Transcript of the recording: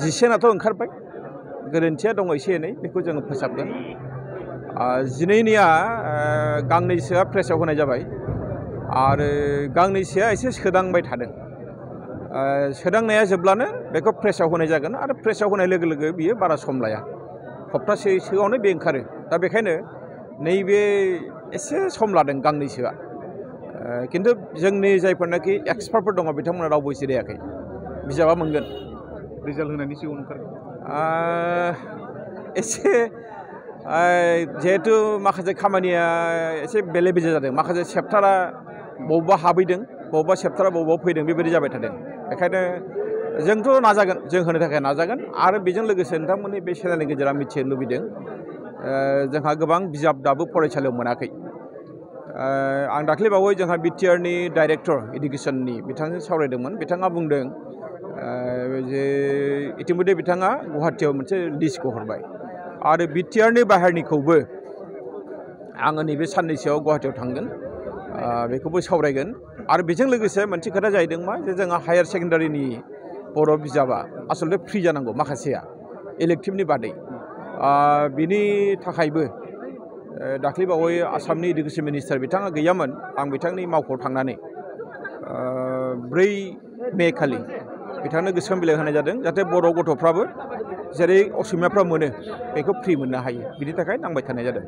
जिसेनाथ' ओंखारबाय गोरोन्थिया दङ एसे एनै बेखौ जोङो फोसाबगोन। जिनैनिया गांनैसोआ प्रेसआव होनाय जाबाय आरो गांनैसोआ एसे सोदांबाय थादों। सोदांनाया जोब्लानो बेखौ प्रेसआव होनाय जागोन आरो प्रेसआव होनाय लोगो लोगो बियो बारा सम लाया, सप्तासेसोआवनो बे ओंखारो। दा बेखायनो नैबे एसे सम लादों गांनैसोआ, खिन्थु जोंनि जायफोरनाखि एक्सपार्टफोर दङ बिथांमोना रावबो जिरायाखै, बिजाबा मोनगोन। रिजाल्ट होनायनि सिगां ओंखारगोन एसे जिहेथु माखासे खामानिया एसे बेले बेजे जादों, माखासे चेप्टारा बबेबा हाबैदों, बबेबा चेप्टारा बबेबा फैदों, बेबायदि जाबाय थादों। बेखायनो जोंथ' नाजागोन, जों होनो थाखाय नाजागोन आरो बेजों लोगोसे नोंथांमोननि बे चेनेलनि गेजेराव मिथिनो लुबैदों, जोंहा गोबां बिजाब दाबो फरायसालियाव मोनाखै। आं दाख्लैबावै जोंहा बिटिआरनि डाइरेक्टर इडुकेसननि बिथांजों सावरायदोंमोन। बिथाङा बुंदों जे इतिमধ্যे बिथाङा गुवाहाटियाव मोनसे लिस्टखौ हरबाय आरो बिटिआरनि बाहेरनिखौबो आङो नैबे साननैसोआव गुवाहाटियाव थांगोन, बेखौबो सावरायगोन। आरो बेजों लोगोसे मोनसे खोथा जाहैदों मा, जे जोंहा हायार सेकेन्डारिनि बर' बिजाबा आसलथे फ्रि जानांगौ माखासेया, इलेक्टिभनि बादै। बिनि थाखायबो दाख्लैबावै आसामनि इडुकेसन मिनिस्टार बिथाङा गैयामोन, आं बिथांनि मावख'आव थांनानै 4 मे खालि बिथांनो गोसोखां बिलाइ होनाय जादों, जाहाथे बर' गथ'फ्राबो जेरै असमियाफ्रा मोनो बेखौ फ्रि मोननो हायो, बिनि थाखाय नांबाय थानाय जादों।